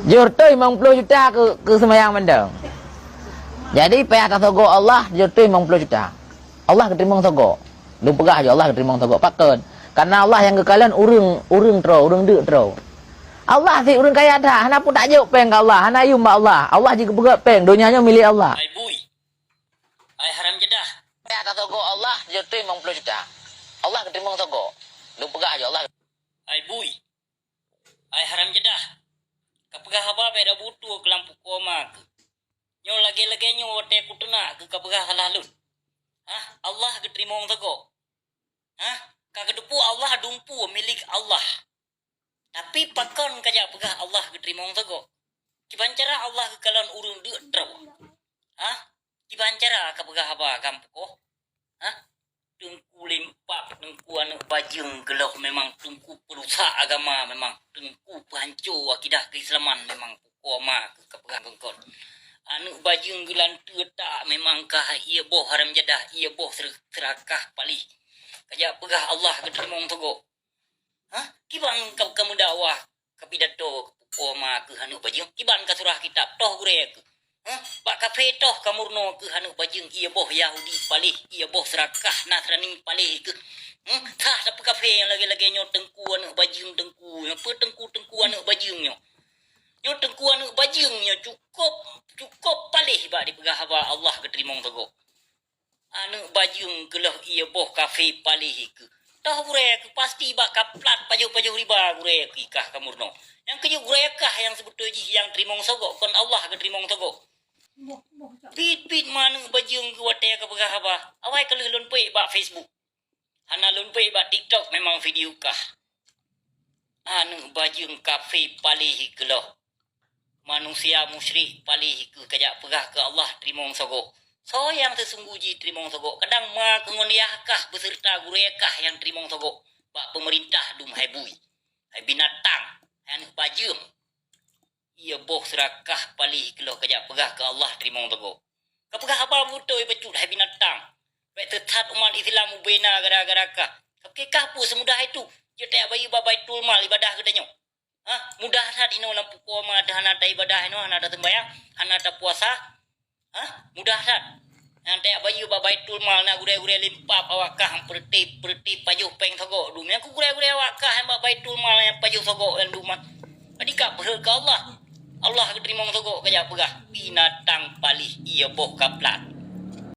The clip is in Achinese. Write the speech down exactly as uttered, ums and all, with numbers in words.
Jurtui limong ploh juta keu, keu seumayang mandang. Jadi payah tasogok Allah jurtui limong ploh juta. Allah geuteurimong sogok. Lôn peugah ju Allah geuteurimong sogok. Pakon? Karena Allah nyang geukalon ureuëng, ureuëng tro, ureuëng deuk tro. Allah sit ureuëng kaya that, hana peutak jok péng keu Allah, hana yum bak Allah. Allah jigeupeugét péng, donya nyoe milék Allah. Hai bui. Hai haram jadah. Payah tasogok Allah jurtui limong ploh juta. Allah geuteurimong sogok. Lôn peugah ju Allah. Hai bui. Hai haram jadah, kapeugah haba bék da butoe keu lam pukoe ma keuh. Nyoe lagée-lagée nyoe watée kuteunak keuh kapeugah salah lôn. Hah, Allah geuteurimong sogok? Hah, ka keuteupeu Allah dumpeue milék Allah. Tapi pakon kajak peugah Allah geuteurimong sogok? Kiban cara Allah geukalon ureuëng deuk tro? Hah? Kiban cara kapeugah haba gam pukoe? Hah? Teungku limpak, teungku aneuëk bajeueng geuloh memang teungku peurusak agama, memang teungku peuhanco akidah keislaman, memang pukoe ma keuh kapeugah beungkot. Aneuëk bajeueng geulanteue tak memang ka ié boh haram jadah, ié boh ser-, seurakah paléh. Kajak peugah Allah geuteurimong sogok. Hah? Kiban ka, ka meudakwah, ka pidato, ka pukoe ma keuh aneuëk bajeueng? Kiban ka surah kitab, toh gurée keuh? Hah? Bak kafé toh ka meurunoe keuh aneuëk bajeueng, ié boh Yahudi paléh, ié boh seurakah Nasrani paléh keuh? Hmm? Sah sapeue kafé nyang lagée-lagée nyoe teungku aneuëk bajeueng teungku, nyoe peue teungku-teungku aneuëk bajeueng nyoe? Nyoe teungku aneuëk bajeueng nyoe cukôp, cukôp paléh bak dipeugah haba Allah geuteurimong sogok. Aneuëk bajeueng geuloh ié boh kafé paléh keuh. Toh gurée keuh pasti bak kaplat pajoh-pajoh riba gurée keuh kah ka meurunoe. Nyang keujeuet gurée kah nyang seubeutôi jih nyang teurimong sogok, kon Allah geuteurimong sogok. Bit-bit ma aneuëk bajeueng keuh watée kapeugah haba. Awai ka lheueh lôn peuék bak Facebook. Hana lôn peuék bak TikTok memang video kah. Aneuëk bajeueng kafé paléh geuloh. Manusia musyrik paléh keuh kajak peugah keu Allah teurimong sogok. Soe nyang seusunggoh jih teurimong sogok? Kadang ma keuh ngon yah kah beuseureuta gurée kah nyang teurimong sogok bak peumeurintah dum hai bui. Hai binatang, hai aneuëk bajeueng. Ié boh seurakah paléh geuloh kajak peugah keu Allah teurimong sogok. Kapeugah haba beutôi bacut hai binatang. Bék teusat umat Islam ubena gara-gara kah. Tapi kah peue seumudah itu? Jeuet tajak bayeue bak Baitul Mal ibadah geutanyoe. Hah? Mudah that inoe lam pukoe ma teuh hana taibadah inoe, hana taseumbayang, hana tapuasa. Hah? Mudah that. Nyang tajak bayeue bak Baitul Mal na gurée-gurée limpab awak kah peureuteb-peureuteb pajoh péng sogok dum. Nyang keu gurée-gurée awak kah nyang bak Baitul Mal nyang pajoh sogok nyang dum. Jadi ka beuhe keu Allah. Allah geuteurimong sogok kajak peugah binatang paléh ié boh kaplat.